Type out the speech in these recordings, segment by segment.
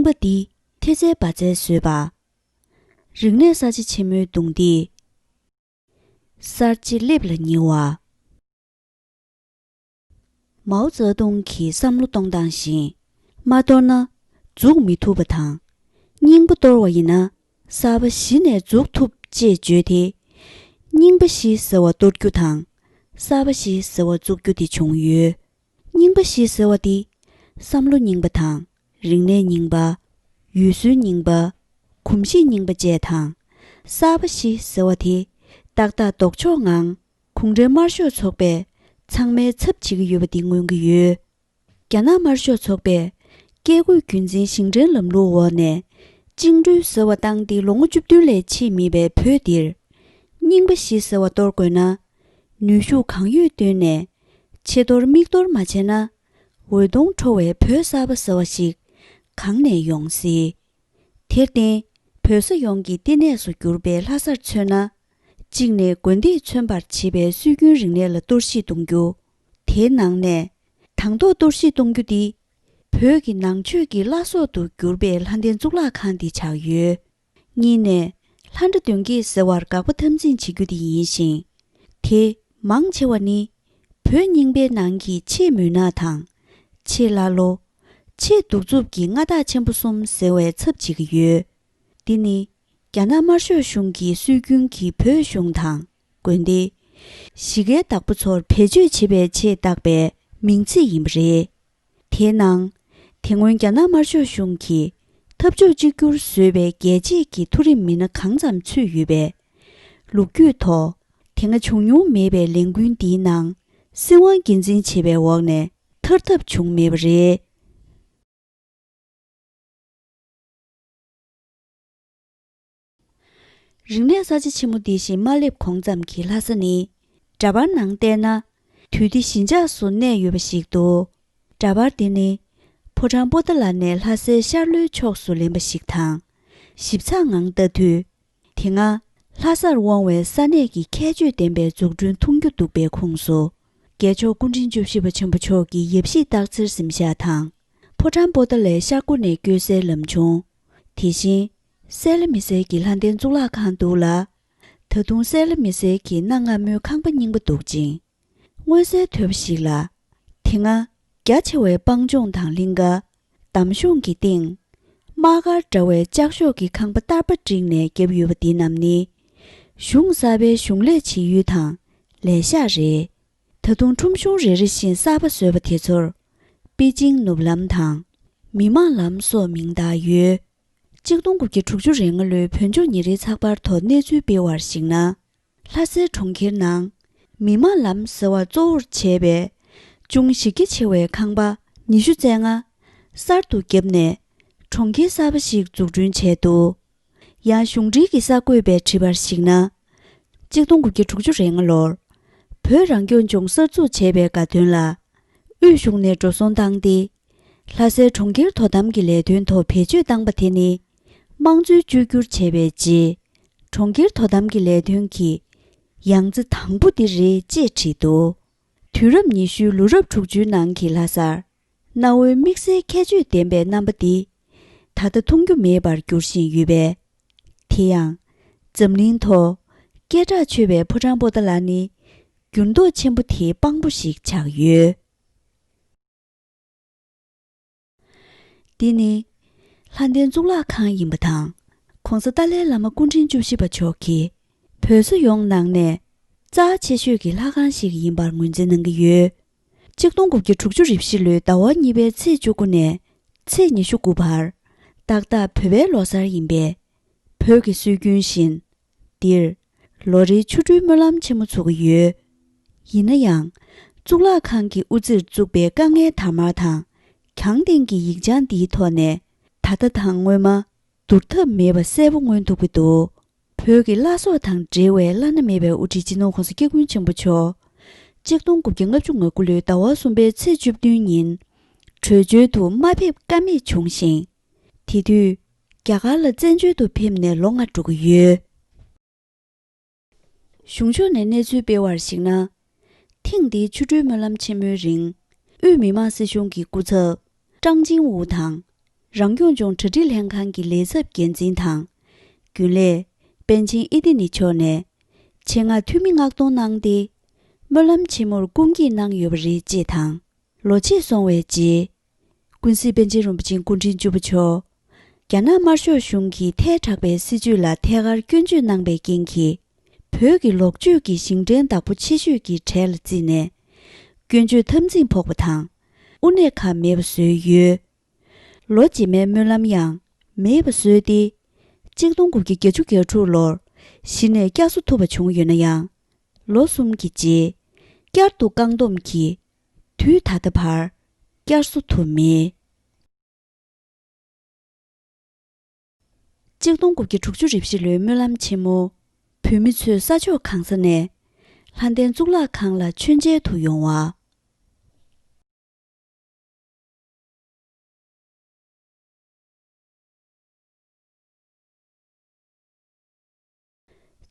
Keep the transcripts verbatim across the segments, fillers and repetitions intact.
པ་འདི་ཐེ་ཚལ་བ་ཚལ་བཟོས་པ། རིག་གནས་གསར་བརྗེ་ཆེན་མོའི་གདུང་འདིས་གསར་བརྗེ་སླེབས་ལ་ཉེ་བ། མའོ་ཙེ་ཏུང་གི་བསམ་བློ་གཏོང་སྟངས་བཞིན། མ་གཏོར་ན་འཛུགས་མི་ཐུབ་པ་དང་། རྙིང་པ་གཏོར་བ་ཡིན་ན་གསར་པ་གཞི་ནས་འཛུགས་ཐུབ་ཅེས་བརྗོད་དེ། རྙིང་པ་གཞི་ཟེར་བ་གཏོར་རྒྱུ་དང་། གསར་པ་གཞི་ཟེར་བ་བཙུགས་རྒྱུ་དེ་བྱུང་ཡོད། རྙིང་པ་གཞི་ཟེར་བ་དེ་བསམ་བློ་རྙིང་པ་དང་། རིག་གནས་རྙིང་པ། ཡུལ་སྲོལ་རྙིང་པ། གོམས་གཤིས་རྙིང་པ་བཅས་དང་། གསར་པ་གཞི་ཟེར་བ་དེ་ཏག་ཏག་ལྡོག་ཕྱོགས་ངང་གུང་ཁྲན་དམར་ཤོག་ཚོགས་པས་ཚང་མས་ཚབ་བྱེད་ཀྱི་ཡོད་པ་འདི་མངོན་གྱི་ཡོད། རྒྱ་ནག་དམར་ཤོག་ཚོགས་པས་བཀས་བཀོད་རྒྱུད་འཛིན་ཞིང་བྲན་ལམ་ལུགས་འོག་ནས་བཅིངས་འགྲོལ་ཟེར་བ་བཏང་སྟེ་ལོ་ངོ་བཅུ་བདུན་ལས་ཕྱིན་མེད་པའི་བོད་འདིར། རྙིང་པ་གཞི་ཟེར་བ་གཏོར་དགོས་ན། ནུས་ཤུགས་གང་ཡོད་བཏོན་ནས་ཕྱི་གཏོར་མིག་གཏོར་མ་བྱས་ན། འོད་སྟོང་འཕྲོ་བའི་བོད་གསར་པ་ཟེར་བ་ཞིག་གང་ནས་ཡོང་སྲིད། དེར་བརྟེན། བོད་ས་ཡོངས་ཀྱི་བསྟི་གནས་སུ་གྱུར་པའི་ལྷ་སར་མཚོན་ན། གཅིག་ནས་དགོན་སྡེས་མཚོན་པར་བྱེད་པའི་སྲོལ་རྒྱུན་རིག་གནས་ལ་གཏོར་བཤིག་གཏོང་རྒྱུ། དེའི་ནང་ནས་དང་ཐོག་གཏོར་བཤིག་གཏོང་རྒྱུ་འདི། བོད་ཀྱི་ནང་ཆོས་ཀྱི་བླ་སྲོག་ཏུ་གྱུར་པའི་ལྷ་ལྡན་གཙུག་ལག་ཁང་འདི་ཆགས་ཡོད། གཉིས་ནས། ལྷ་འདྲེ་གདོན་བགེགས་ཟེར་བར་དགག་པ་དམ་འཛིན་བྱེད་རྒྱུ་དེ་ཡིན་ཞིང་། དེ་མང་ཆེ་བ་ནི། བོད་རྙིང་པའི་ནང་གི་ཆེས་མུན་ནག་དང་། ཆེས་ཀླ་ཀློ། ཆེས་གདུག་རྩུབ་ཀྱི་མངའ་བདག་ཆེན་པོ་གསུམ་ཟེར་བའི་ཚབ་བྱེད་ཀྱི་ཡོད། འདི་ནི། རྒྱ་ནག་དམར་ཤོག་གཞུང་གིས་སྲོལ་རྒྱུན་གྱི་བོད་གཞུང་དང་། དགོན་སྡེ། གཞིས་ཀའི་བདག་པོ་ཚོར་བེད་སྤྱོད་བྱེད་པའི་ཆེད་བཏགས་པའི་མིང་ཚིག་ཡིན་པ་རེད། དེའི་ནང་། དེ་སྔོན་རྒྱ་ནག་དམར་ཤོག་གཞུང་གིས་འཐབ་ཕྱོགས་གཅིག་གྱུར་བཟོས་པའི་རྒྱལ་གཅེས་ཀྱི་མཐོ་རིམ་མི་སྣ་གང་ཙམ་ཚུད་ཡོད་པས། ལོ་རྒྱུས་ཐོག་དེ་སྔ་བྱུང་མྱོང་མེད་པའི་ལས་འགུལ་འདིའི་ནང་སྲིད་དབང་སྒེར་འཛིན་བྱེད་པའི་འོག་ནས་ཐར་ཐབས་བྱུང་མེད་པ་རེད། རིག་གནས་གསར་བརྗེ་ཆེན་མོ་འདི་བཞིན་མ་སླེབས་གོང་ཙམ་གྱི་ལྷ་ས་ནི། འདྲ་པར་ནང་བལྟས་ན། དུས་བདེ་ཞི་འཇགས་སུ་གནས་ཡོད་པ་ཞིག་འདུག་འདྲ་པར་འདི་ནི། ཕོ་བྲང་པོ་ཏཱ་ལ་ནས་ལྷ་སའི་ཤར་ལྷོའི་ཕྱོགས་སུ་ལེན་པ་ཞིག་དང་། ཞིབ་ཚགས་ངང་ལྟ་དུས། དེ་སྔ་ལྷ་སར་དབང་བའི་ས་གནས་ཀྱི་ཁྱད་ཆོས་ལྡན་པའི་འཛུགས་སྐྲུན་མཐོང་རྒྱུ་འདུག་པའི་ཁོངས་སུ། རྒྱལ་མཆོག་སྐུ་ཕྲེང་བཅུ་བཞི་པ་ཆེན་པོ་མཆོག་གི་ཡབ་གཞིས་སྟག་འཚེར་གཟིམ་ཤག་དང་། ཕོ་བྲང་པོ་ཏཱ་ལའི་ཤར་སྒོ་ནས་བསྐྱོད་སའི་ལམ་ཆུང་། དེ་བཞིན། གསལ་ལ་མི་གསལ་གྱི་ལྷ་ལྡན་གཙུག་ལག་ཁང་འདུག་ལ། ད་དུང་གསལ་ལ་མི་གསལ་གྱི་གནའ་སྔ་མོའི་ཁང་པ་རྙིང་པ་འདུག་ཅིང་། མངོན་གསལ་དོད་པོ་ཞིག་ལ། དེ་སྔ་རྒྱ་ཆེ་བའི་སྤང་ལྗོངས་དང་གླིང་ཀ། འདམ་གཞུང་གི་སྟེང་། དམག་སྒར་འདྲ་བའི་ལྕགས་ཤོག་གི་ཁང་པ་ཏར་པ་བསྒྲིགས་ནས་བརྒྱབ་ཡོད་པ་འདི་རྣམས་ནི། གཞུང་གསར་པའི་གཞུང་ལས་བྱེད་ཡུལ་དང་ལས་ཤག་རེད། ད་དུང་ཁྲོམ་གཞུང་རེ་རེ་བཞིན་གསར་པ་བཟོས་པ་དེ་ཚོར། པེ་ཅིང་ནུབ་ལམ་དང་། མི་མང་ལམ་སོགས་མིང་བཏགས་ཡོད། གཅིག་སྟོང་དགུ་བརྒྱ་དྲུག་ཅུ་རེ་ལྔ་ལོའི་བོད་ལྗོངས་ཉིན་རེའི་ཚགས་པར་ཐོག་གནས་ཚུལ་སྤེལ་བར་གཞིགས་ན། ལྷ་སའི་གྲོང་ཁྱེར་ནང་། མི་མང་ལམ་ཟེར་བ་གཙོ་བོར་བྱས་པའི། ཅུང་གཞི་རྒྱ་ཆེ་བའི་ཁང་པ་ཉི་ཤུ་རྩ་ལྔ། གསར་དུ་བརྒྱབ་ནས། གྲོང་ཁྱེར་གསར་པ་ཞིག་འཛུགས་སྐྲུན་བྱས་འདུག་ཡང་གཞུང་འབྲེལ་གྱི་གསར་འགོད་པས་བྲིས་པར་གཞིགས་ན། གཅིག་སྟོང་དགུ་བརྒྱ་དྲུག་ཅུ་རེ་ལྔ་ལོར། བོད་རང་སྐྱོང་ལྗོངས་གསར་འཛུགས་བྱས་པའི་དགའ་སྟོན་ལ། དབུས་གཞུང་ནས་འགྲོ་སོང་བཏང་སྟེ། ལྷ་སའི་གྲོང་ཁྱེར་དོ་དམ་གྱི་ལས་དོན་ཐོག་བེད་སྤྱོད་བཏང་པ་དེ་ནི། དམངས་གཙོའི་བཅོས་བསྒྱུར་བྱས་པའི་རྗེས། གྲོང་ཁྱེར་དོ་དམ་གྱི་ལས་དོན་གྱི་ཡང་རྩེ་དང་པོ་འདི་རེད་ཅེས་བྲིས་འདུག་དུས་རབས་ཉི་ཤུའི་ལོ་རབས་དྲུག་ཅུའི་ནང་གི་ལྷ་སར། གནའ་བོའི་དམིགས་བསལ་ཁྱད་ཆོས་ལྡན་པའི་རྣམ་པ་འདི། ད་ལྟ་མཐོང་རྒྱུ་མེད་པར་འགྱུར་བཞིན་ཡོད་པས། དེ་ཡང་། འཛམ་གླིང་ཐོག་སྐད་གྲགས་ཆོད་པའི་ཕོ་བྲང་པོ་ཏཱ་ལ་ནི། འགྱུར་ལྡོག་ཆེན་པོ་དེའི་དཔང་པོ་ཞིག་ཆགས་ཡོད། འདི་ནི། ལྷ་ལྡན་གཙུག་ལག་ཁང་ཡིན་པ་དང་། ༸གོང་ས་ཏཱ་ལའི་བླ་མ་སྐུ་ཕྲེང་བཅུ་བཞི་པ་མཆོག་གིས། བོད་ས་ཡོངས་ནང་ནས། རྩ་ཆེ་ཤོས་ཀྱི་ལྷ་ཁང་ཞིག་ཡིན་པར་ངོས་འཛིན་གནང་གི་ཡོད། གཅིག་སྟོང་དགུ་བརྒྱ་དྲུག་ཅུ་རེ་བཞི་ལོའི་ཟླ་བ་གཉིས་པའི་ཚེས་བཅུ་དགུ་ནས་ཚེས་ཉི་ཤུ་དགུ་བར། ཏག་ཏག་བོད་པའི་ལོ་གསར་ཡིན་པས། བོད་ཀྱི་སྲོལ་རྒྱུན་བཞིན། འདིར། ལོ་རེའི་ཆོ་འཕྲུལ་སྨོན་ལམ་ཆེན་མོ་ཚུགས་ཀྱི་ཡོད། ཡིན་ན་ཡང་། གཙུག་ལག་ཁང་གི་དབུ་རྩེར་བཙུགས་པའི་དཀའ་ངལ་དར་དམར་དང་། གྱང་སྟེང་གི་ཡིག་བྱང་འདིའི་ཐོག་ནས། ད་ལྟ་དང་སྔོན་མ། བསྡུར་ཐབས་མེད་པ་གསལ་པོ་མངོན་ཐུབ་ཀྱི་འདུག་བོད་ཀྱི་བླ་སྲོག་དང་འབྲེལ་བའི་བླ་ན་མེད་པའི་དབུ་ཁྲིད་སྤྱི་ནོར་༸གོང་ས་སྐྱབས་མགོན་ཆེན་པོ་མཆོག་གཅིག་སྟོང་དགུ་བརྒྱ་ལྔ་བཅུ་ང་དགུ་ལོའི་ཟླ་བ་གསུམ་པའི་ཚེས་བཅུ་བདུན་ཉིན། བྲོས་བྱོལ་དུ་མ་ཕེབས་ཀ་མེད་བྱུང་ཞིང་། དེ་དུས། རྒྱ་གར་ལ་བཙན་བྱོལ་དུ་ཕེབས་ནས་ལོ་ལྔ་འགྲོ་གི་ཡོད། གཞུང་ཕྱོགས་ནས་གནས་ཚུལ་སྤེལ་བར་གཞིགས་ན། ཐེངས་འདིའི་ཆོ་འཕྲུལ་སྨོན་ལམ་ཆེན་མོའི་རིང་། དབུས་མི་དམངས་སྲིད་གཞུང་གི་སྐུ་ཚབ། ཀྲང་ཅིང་ཝུ་དང་། རང་སྐྱོང་ལྗོངས་གྲ་སྒྲིག་ལྷན་ཁང་གི་ལས་ཚབ་འགན་འཛིན་དང་། རྒྱུན་ལས་པཎ་ཆེན་ཨེ་ཏི་ནི་མཆོག་ནས་ཆེད་མངགས་འཐུས་མི་མངགས་གཏོང་གནང་སྟེ། སྨོན་ལམ་ཆེན་མོར་སྐུ་འགྱེད་གནང་ཡོད་པ་རེད་ཅེས་དང་། ལོ་ཕྱེད་སོང་བའི་རྗེས། ཀུན་གཟིགས་པཎ་ཆེན་རིན་པོ་ཆེའི་སྐུ་ཕྲེང་བཅུ་པ་མཆོག་རྒྱ་ནག་དམར་ཤོག་གཞུང་གིས་ཐལ་དྲགས་པའི་སྲིད་བྱུས་ལ་ཐད་ཀར་སྐྱོན་བརྗོད་གནང་པའི་རྐྱེན་གྱིས། བོད་ཀྱི་ལོག་སྤྱོད་ཀྱི་ཞིང་བྲན་བདག་པོ་ཆེ་ཤོས་ཀྱི་གྲས་ལ་བརྩིས་ནས། སྐྱོན་བརྗོད་འཐབ་འཛིང་ཕོག་པ་དང་། དབུ་གནས་ཁག་མེད་པ་བཟོས་ཡོད། ལོ་རྗེས་མའི་སྨོན་ལམ་ཡང་མེད་པ་བཟོས་ཏེ། གཅིག་སྟོང་དགུ་བརྒྱ་བརྒྱད་ཅུ་གྱ་དྲུག་ལོར་གཞི་ནས་བསྐྱར་གསོ་ཐུབ་པ་བྱུང་ཡོད་ན་ཡང་། ལོ་གསུམ་གྱི་རྗེས། བསྐྱར་དུ་བཀག་སྡོམ་གྱིས། དུས་ད་ལྟ་བར་བསྐྱར་གསོ་ཐུབ་མེད། གཅིག་སྟོང་དགུ་བརྒྱ་དྲུག་ཅུ་རེ་བཞི་ལོའི་སྨོན་ལམ་ཆེན་མོ། བོད་མི་ཚོས་ས་ཕྱོགས་གང་ས་ནས་ལྷ་ལྡན་གཙུག་ལག་ཁང་ལ་མཆོད་མཇལ་དུ་ཡོང་བ།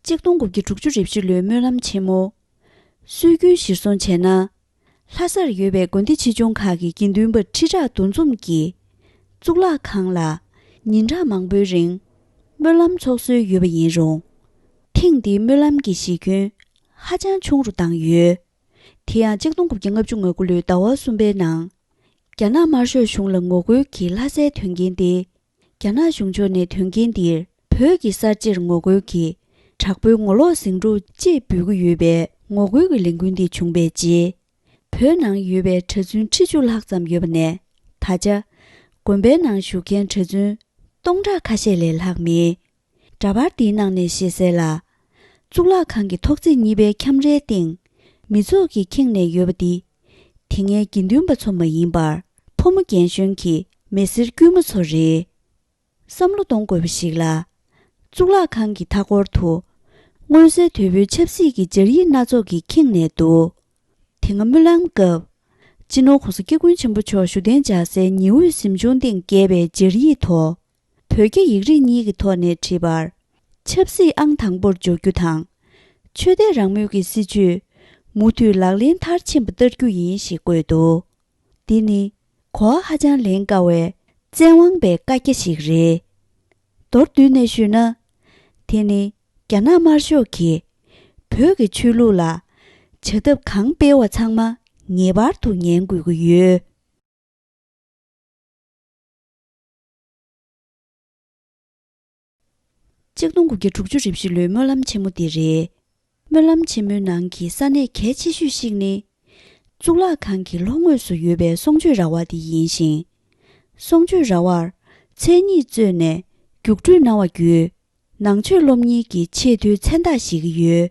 གཅིག་སྟོང་དགུ་བརྒྱ་དྲུག་ཅུ་རེ་བཞི་ལོའི་སྨོན་ལམ་ཆེན་མོ། སྲོལ་རྒྱུན་གཞིར་བཟུང་བྱས་ན། ལྷ་སར་ཡོད་པའི་དགོན་སྡེ་ཆེ་ཆུང་ཁག་གི་དགེ་འདུན་པ་ཁྲི་ཕྲག་འདུ་འཛོམས་ཀྱིས། གཙུག་ལག་ཁང་ལ་ཉིན་གྲངས་མང་པོའི་རིང་སྨོན་ལམ་འཚོགས་སྲོལ་ཡོད་པ་ཡིན་རུང་། ཐེངས་འདིའི་སྨོན་ལམ་གྱི་གཞི་ཁྱོན་ཧ་ཅང་ཆུང་རུ་བཏང་ཡོད། དེ་ཡང་གཅིག་སྟོང་དགུ་བརྒྱ་ལྔ་བཅུ་ང་དགུ་ལོའི་ཟླ་བ་གསུམ་པའི་ནང་། རྒྱ་ནག་དམར་ཤོག་གཞུང་ལ་ངོ་རྒོལ་གྱི་ལྷ་སའི་དོན་རྐྱེན་དེ། རྒྱ་ནག་གཞུང་ཕྱོགས་ནས་དོན་རྐྱེན་འདིར་བོད་ཀྱི་གསར་བརྗེར་ངོ་རྒོལ་གྱི་དྲག་པོའི་ངོ་ལོག་ཟིང་འཁྲུག་ཅེས་འབོད་ཀྱི་ཡོད་པའི་ངོ་རྒོལ་གྱི་ལས་འགུལ་འདི་བྱུང་བའི་རྗེས། བོད་ནང་ཡོད་པའི་གྲྭ་བཙུན་ཁྲི་བཅུ་ལྷག་ཙམ་ཡོད་པ་ནས། ད་ཆ་དགོན་པའི་ནང་བཞུགས་མཁན་གྲྭ་བཙུན་སྟོང་ཕྲག་ཁ་ཤས་ལས་ལྷག་མེད། འདྲ་པར་འདིའི་ནང་ནས་ཤེས་གསལ་ལ། གཙུག་ལག་ཁང་གི་ཐོག་བརྩེགས་གཉིས་པའི་ཁྱམས་རའི་སྟེང་། མི་ཚོགས་ཀྱིས་ཁེངས་ནས་ཡོད་པ་འདི། དེ་སྔའི་དགེ་འདུན་པ་ཚོ་མ་ཡིན་པར། ཕོ་མོ་རྒན་གཞོན་གྱི་མི་སེར་དཀྱུས་མ་ཚོ་རེད། བསམ་བློ་གཏོང་དགོས་པ་ཞིག་ལ། གཙུག་ལག་ཁང་གི་མཐའ་འཁོར་དུ། མངོན་གསལ་དོད་པོའི་ཆབ་སྲིད་ཀྱི་སྦྱར་ཡིག་སྣ་ཚོགས་ཀྱིས་ཁེངས་ནས་འདུག། དེ་སྔ་སྨོན་ལམ་སྐབས། སྤྱི་ནོར་༸གོང་ས་༸སྐྱབས་མགོན་ཆེན་པོ་མཆོག་བཞུགས་གདན་འཇགས་སའི་ཉི་འོད་གཟིམ་ཆུང་སྟེང་བཀལ་བའི་སྦྱར་ཡིག་ཐོག། བོད་རྒྱ་ཡིག་རིགས་གཉིས་ཀྱི་ཐོག་ནས་བྲིས་པར། ཆབ་སྲིད་ཨང་དང་པོར་འཇོག་རྒྱུ་དང་། ཆོས་དད་རང་མོས་ཀྱི་སྲིད་བྱུས། མུ་མཐུད་ལག་ལེན་མཐར་ཕྱིན་པ་བསྟར་རྒྱུ་ཡིན་ཞེས་བཀོད་འདུག། འདི་ནི། གོ་བ་ཧ་ཅང་ལེན་དཀའ་བའི། བཙན་དབང་པའི་བཀའ་རྒྱ་ཞིག་རེད། མདོར་བསྡུས་ནས་ཞུས་ན། དེ་ནི། རྒྱ་ནག་དམར་ཤོག་གིས། བོད་ཀྱི་ཆོས་ལུགས་ལ། བྱ་ཐབས་གང་སྤེལ་བ་ཚང་མ། ངེས་པར་དུ་ཉན་དགོས་ཀྱི་ཡོད། གཅིག་སྟོང་དགུ་བརྒྱ་དྲུག་ཅུ་རེ་བཞི་ལོའི་སྨོན་ལམ་ཆེན་མོ་འདི་རེད། སྨོན་ལམ་ཆེན་མོའི་ནང་གི་ས་གནས་གལ་ཆེ་ཤོས་ཤིག་ནི། གཙུག་ལག་ཁང་གི་ལྷོ་ངོས་སུ་ཡོད་པའི་གསུང་ཆོས་ར་བ་འདི་ཡིན་ཞིང་། གསུང་ཆོས་ར་བར་མཚན་ཉིད་གཙོས་ནས་རྒྱུགས་སྤྲོད་གནང་བ་བརྒྱུད། ནང་ཆོས་སློབ་གཉེར་གྱི་ཆེས་མཐོའི་མཚན་རྟགས་བཞེས་ཀྱི་ཡོད།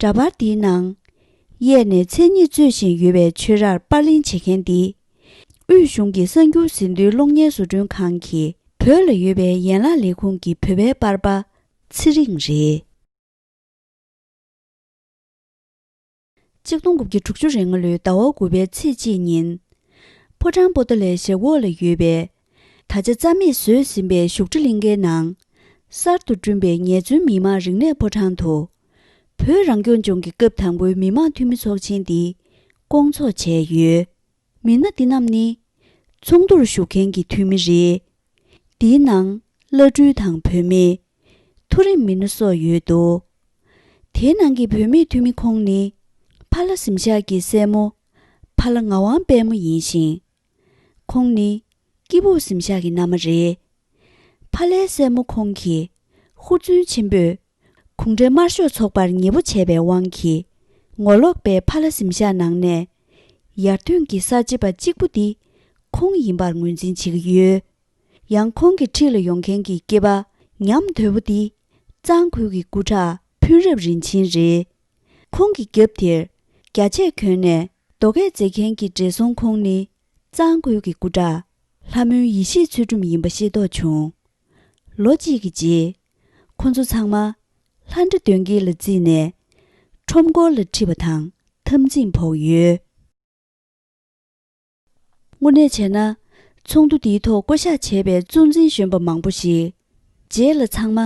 འདྲ་པར་འདིའི་ནང་། གཡས་ནས་མཚན་ཉིད་གཙོས་བཞིན་ཡོད་པའི་ཆོས་རར་པར་ལེན་བྱེད་མཁན་འདི། དབུས་གཞུང་གི་གསར་འགྱུར་ཟིན་ཐོའི་གློག་བརྙན་བཟོ་སྐྲུན་ཁང་གི་བོད་ལ་ཡོད་པའི་ཡན་ལག་ལས་ཁུངས་ཀྱི་བོད་པའི་པར་པ་ཚེ་རིང་རེད། གཅིག་སྟོང་དགུ་བརྒྱ་དྲུག་ཅུ་རེ་ལྔ་ལོའི་ཟླ་བ་དགུ་པའི་ཚེས་གཅིག་ཉིན། ཕོ་བྲང་པོ་ཏཱ་ལའི་ཞབས་འོག་ལ་ཡོད་པའི། ད་ཆ་རྩ་མེད་བཟོས་ཟིན་པའི་བཞུགས་ཁྲི་གླིང་ཁའི་ནང་། གསར་དུ་བསྐྲུན་པའི་ཉེས་ཚོན་མི་དམངས་རིག་གནས་ཕོ་བྲང་དུ། བོད་རང་སྐྱོང་ལྗོངས་ཀྱི་སྐབས་དང་པོའི་མི་དམངས་འཐུས་མི་ཚོགས་ཆེན་འདི་སྐོང་ཚོགས་བྱས་ཡོད། མི་སྣ་འདི་རྣམས་ནི། ཚོགས་འདུར་ཞུགས་མཁན་གྱི་འཐུས་མི་རེད། འདིའི་ནང་། བླ་སྤྲུལ་དང་བུད་མེད། མཐོ་རིམ་མི་སྣ་སོགས་ཡོད་འདུག། དེའི་ནང་གི་བུད་མེད་འཐུས་མི་ཁོང་ནི། ཕ་ལྷ་གཟིམ་ཤག་གི་སྲས་མོ། ཕ་ལྷ་ངག་དབང་དཔལ་མོ་ཡིན་ཞིང་། ཁོང་ནི། སྐྱིད་སྦུག་གཟིམ་ཤག་གི་མནའ་མ་རེད། ཕ་ལྷའི་སྲས་མོ་ཁོང་གིས། ཧུར་བརྩོན་ཆེན་པོས། གུང་ཁྲན་དམར་ཤོག་ཚོགས་པར་ཉེ་པོ་བྱས་པའི་དབང་གིས། ངོ་ལོག་པས་ཕ་ལྷ་གཟིམ་ཤག་ནང་ནས། ཡར་ཐོན་གྱི་གསར་བརྗེ་པ་གཅིག་པུ་འདི། ཁོང་ཡིན་པར་ངོས་འཛིན་བྱེད་ཀྱི་ཡོད། ཡང་ཁོང་གི་འཁྲིས་ལ་ཡོང་མཁན་གྱི་སྐྱེས་པ་ཉམས་དོད་པོ་འདི། གཙང་ཁུལ་གྱི་སྐུ་དྲག་ཕུན་རབ་རིན་ཆེན་རེད། ཁོང་གི་རྒྱབ་དེར། རྒྱ་ཆས་གྱོན་ནས། རྡོ་སྐས་འཛེག་མཁན་གྱི་བགྲེས་སོང་ཁོང་ནི། གཙང་ཁུལ་གྱི་སྐུ་དྲག་ལྷ་མོའི་ཡེ་ཤེས་ཚུལ་ཁྲིམས་ཡིན་པ་ཤེས་རྟོགས་བྱུང་། ལོ་གཅིག་གི་རྗེས། ཁོ་ཚོ་ཚང་མ། ལྷ་འདྲེ་གདོན་བགེགས་ལ་བརྩིས་ནས། ཁྲོམ་སྐོར་ལ་ཁྲིད་པ་དང་། འཐབ་འཛིང་ཕོག་ཡོད། དངོས་གནས་བྱས་ན། ཚོགས་འདུ་འདིའི་ཐོག་བསྐོ་གཞག་བྱས་པའི་གཙོ་འཛིན་གཞོན་པ་མང་པོ་ཞིག་རྗེས་ལ་ཚང་མ་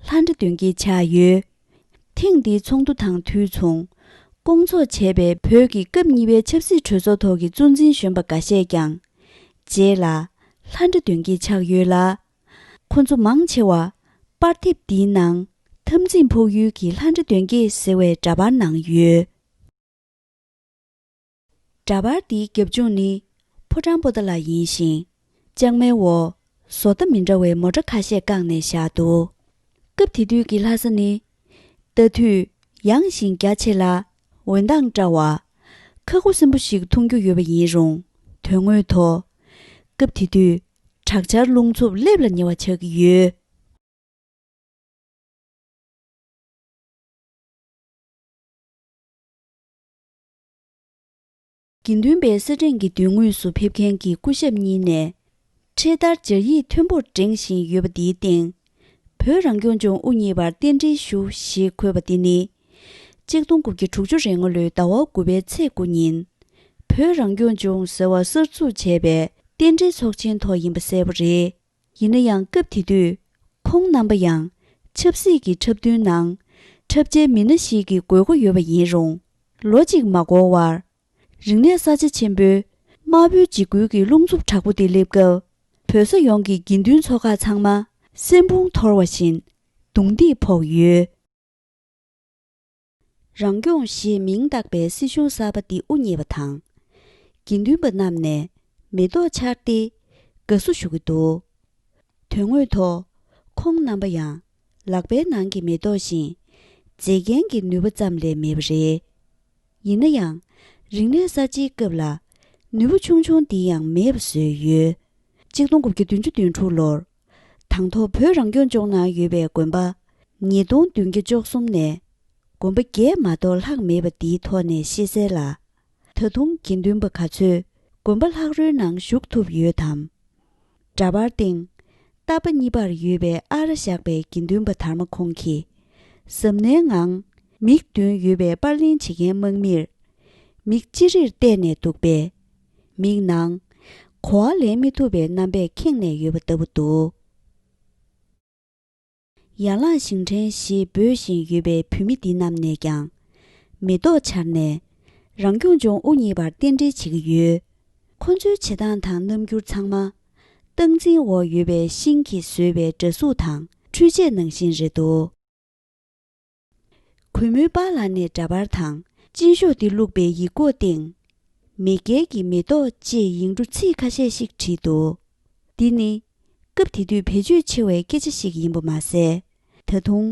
ལྷ་འདྲེ་གདོན་བགེགས་ཆགས་ཡོད། ཐེངས་འདིའི་ཚོགས་འདུ་དང་དུས་མཚུངས། སྐོང་ཚོགས་བྱས་པའི་བོད་ཀྱི་སྐབས་གཉིས་པའི་ཆབ་སྲིད་གྲོས་ཚོགས་ཐོག་གི་གཙོ་འཛིན་གཞོན་པ་འགའ་ཤས་ཀྱང་། རྗེས་ལ། ལྷ་འདྲེ་གདོན་བགེགས་ཆགས་ཡོད་ལ། ཁོ་ཚོ་མང་ཆེ་བ་པར་དེབ་འདིའི་ནང་འཐབ་འཛིང་ཕོག་ཡུལ་གྱི་ལྷ་འདྲེ་གདོན་བགེགས་ཟེར་བའི་འདྲ་པར་ནང་ཡོད། འདྲ་པར་འདིའི་རྒྱབ་ལྗོངས་ནི་ཕོ་བྲང་པོ་ཏཱ་ལ་ཡིན་ཞིང་། ལྕང་མའི་འོག་བཟོ་ལྟ་མི་འདྲ་བའི་མོ་ཊ་ཁ་ཤས་བཀག་ནས་བཞག་འདུག་སྐབས་དེ་དུས་ཀྱི་ལྷ་ས་ནི་ལྟ་དུས་ཡངས་ཤིང་རྒྱ་ཆེ་ལ། འོད་མདངས་བཀྲ་བ། ཁ་ཁུ་སིམ་པོ་ཞིག་མཐོང་རྒྱུ་ཡོད་པ་ཡིན་རུང་། དོན་དངོས་ཐོག་སྐབས་དེ་དུས་དྲག་ཆར་རླུང་འཚུབ་སླེབས་ལ་ཉེ་བ་ཆགས་ཀྱི་ཡོད། དགེ་འདུན་པའི་སེར་ཕྲེང་གི་མདུན་ངོས་སུ་ཕེབས་མཁན་གྱི་སྐུ་ཞབས་གཉིས་ནས། འཕྲེད་དར་སྦྱར་ཡིག་མཐོན་པོར་བསྒྲེངས་བཞིན་ཡོད་པ་འདིའི་སྟེང་། བོད་རང་སྐྱོང་ལྗོངས་དབུ་བརྙེས་པར་རྟེན་འབྲེལ་ཞུ་ཞེས་འཁོད་པ་འདི་ནི། གཅིག་སྟོང་དགུ་བརྒྱ་དྲུག་ཅུ་རེ་ལྔ་ལོའི་ཟླ་བ་དགུ་པའི་ཚེས་དགུ་ཉིན། བོད་རང་སྐྱོང་ལྗོངས་ཟེར་བ་གསར་འཛུགས་བྱས་པའི་རྟེན་འབྲེལ་ཚོགས་ཆེན་ཐོག་ཡིན་པ་གསལ་པོ་རེད། ཡིན་ན་ཡང་སྐབས་དེ་དུས་ཁོང་རྣམ་པ་ཡང་ཆབ་སྲིད་ཀྱི་འཁྲབ་སྟོན་ནང་འཁྲབ་བྱའི་མི་སྣ་ཞིག་གི་དགོས་མཁོ་ཡོད་པ་ཡིན་རུང་། ལོ་གཅིག་མ་འགོར་བར། རིག་གནས་གསར་བརྗེ་ཆེན་པོའི་དམར་པོའི་འཇིགས་སྐུལ་གྱི་རླུང་འཚུབ་དྲག་པོ་དེ་སླེབས་སྐབས། བོད་ས་ཡོངས་ཀྱི་དགེ་འདུན་ཚོགས་ཁག་ཚང་མ་སེམས་ཕུང་འཐོར་བ་བཞིན་རྡུང་རྡེག་ཕོག་ཡོད། རང་སྐྱོང་ཞེས་མིང་བཏགས་པའི་སྲིད་གཞུང་གསར་པ་འདི་དབུ་བརྙེས་པ་དང་། དགེ་འདུན་པ་རྣམས་ནས་མེ་ཏོག་འཕྱར་ཏེ་དགའ་བསུ་ཞུ་གི་འདུག་དོན་དངོས་ཐོག་ཁོང་རྣམ་པ་ཡང་ལག་པའི་ནང་གི་མེ་ཏོག་བཞིན་མཛེས་རྒྱན་གྱི་ནུས་པ་ཙམ་ལས་མེད་པ་རེད། ཡིན་ན་ཡང་རིག་གནས་གསར་བརྗེའི་སྐབས་ལ་ནུས་པ་ཆུང་ཆུང་འདི་ཡང་མེད་པ་བཟོས་ཡོད། གཅིག་སྟོང་དགུ་བརྒྱ་བདུན་ཅུ་དོན་དྲུག་ལོར། དང་ཐོག་བོད་རང་སྐྱོང་ལྗོངས་ནང་ཡོད་པའི་དགོན་པ་ཉིས་སྟོང་བདུན་བརྒྱ་བཅུ་གསུམ་ནས་དགོན་པ་བརྒྱད་མ་གཏོགས་ལྷག་མེད་པ་འདིའི་ཐོག་ནས་ཤེས་གསལ་ལ། ད་དུང་དགེ་འདུན་པ་ག་ཚོད་དགོན་པ་ལྷག་རོའི་ནང་ཞུགས་ཐུབ་ཡོད་དམ། འདྲ་པར་སྟེང་ལྟ་བ་གཉིས་པར་ཡོད་པའི་ཨ་ར་བཞག་པའི་དགེ་འདུན་པ་དར་མ་ཁོང་གིས་གཟབ་ནན་ངང་མིག་མདུན་ཡོད་པའི་པར་ལེན་བྱེད་མཁན་དམག་མིར་མིག་ཅི་རིར་བལྟས་ནས་འདུག་པས། མིག་ནང་གོ་བ་ལེན་མི་ཐུབ་པའི་རྣམ་པས་ཁེངས་ནས་ཡོད་པ་ལྟ་བུ་འདུག་ཡན་ལག་བཞེངས་ཕྲེང་ཞེས་འབོད་བཞིན་ཡོད་པའི་བུད་མེད་འདི་རྣམས་ནས་ཀྱང་མེ་ཏོག་འཕྱར་ནས་རང་སྐྱོང་ལྗོངས་དབུ་བརྙེས་པར་རྟེན་འབྲེལ་བྱེད་ཀྱི་ཡོད། ཁོ་ཚོའི་བྱེད་སྟངས་དང་རྣམ་འགྱུར་ཚང་མ་སྟངས་འཛིན་འོག་ཡོད་པའི་ཤིང་གིས་བཟོས་པའི་འདྲ་གཟུགས་དང་འཕྲུལ་ཆས་ནང་བཞིན་རེད་འདུག་གུས་མོའི་པཱ་ལགས་ནས་འདྲ་པར་དང་སྤྱིན་ཤོག་འདི་བླུགས་པའི་ཡིག་མགོ་སྟེང་། མེས་རྒྱལ་གྱི་མེ་ཏོག་ཅེས་ཡིག་འབྲུ་ཚིག་ཁ་ཤས་ཤིག་བྲིས་འདུག་འདི་ནི་སྐབས་དེ་དུས་བེད་སྤྱོད་ཆེ་བའི་སྐད་ཆ་ཞིག་ཡིན་པ་མ་ཟད། ད་དུང་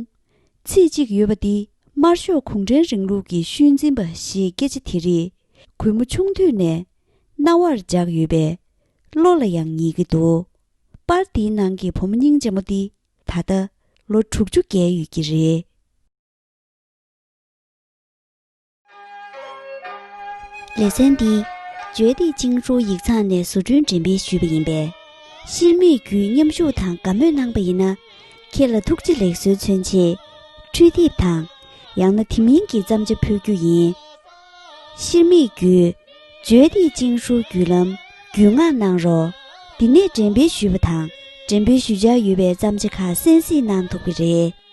ཚིག་གཅིག་ཡོད་པ་འདི་དམར་ཤོག་གུང་ཁྲན་རིང་ལུགས་ཀྱི་ཤུལ་འཛིན་པ་ཞེས་སྐད་ཆ་དེ་རིགས་གུས་མོ་ཆུང་དུས་ནས་རྣ་བར་འཇགས་ཡོད་པས་བློ་ལ་ཡང་ངེས་ཀྱི་འདུག་པར་འདིའི་ནང་གི་བུ་མོ་སྙིང་རྗེ་མོ་འདི་ད་ལྟ་ལོ་དྲུག་ཅུ་བརྒལ་ཡོད་ཀྱི་རེད། ལེ་ཚན་འདི་བརྗོད་བདེ་ཅིང་ཧྲུའུ་ཡིག་ཚང་ནས་བཟོ་སྐྲུན་འགྲེམས་སྤེལ་ཞུས་པ་ཡིན་པས། ཤེར་མིག་བརྒྱུད་མཉམ་ཞུགས་དང་དགའ་མོས་གནང་པ་ཡིན་ན། ཁྱེད་ལ་ཐུགས་རྗེ་ལེགས་གསོལ་མཚོན་ཆེད། འཕྲུལ་དེབ་དང་། ཡང་ན་དེ་མིན་གྱི་བརྩམས་བྱ་ཕུལ་རྒྱུ་ཡིན། ཤེར་མིག་བརྒྱུད། བརྗོད་བདེ་ཅིང་ཧྲུའུ་བརྒྱུད་ལམ་བརྒྱུད་མངགས་གནང་རོགས། འདི་ནས་འགྲེམས་སྤེལ་ཞུས་པ་དང་འགྲེམས་སྤེལ་ཞུ་འཆར་ཡོད་པའི་བརྩམས་བྱ་ཁག་གསན་གཟིགས་གནང་ཐུབ་ཀྱི་རེད།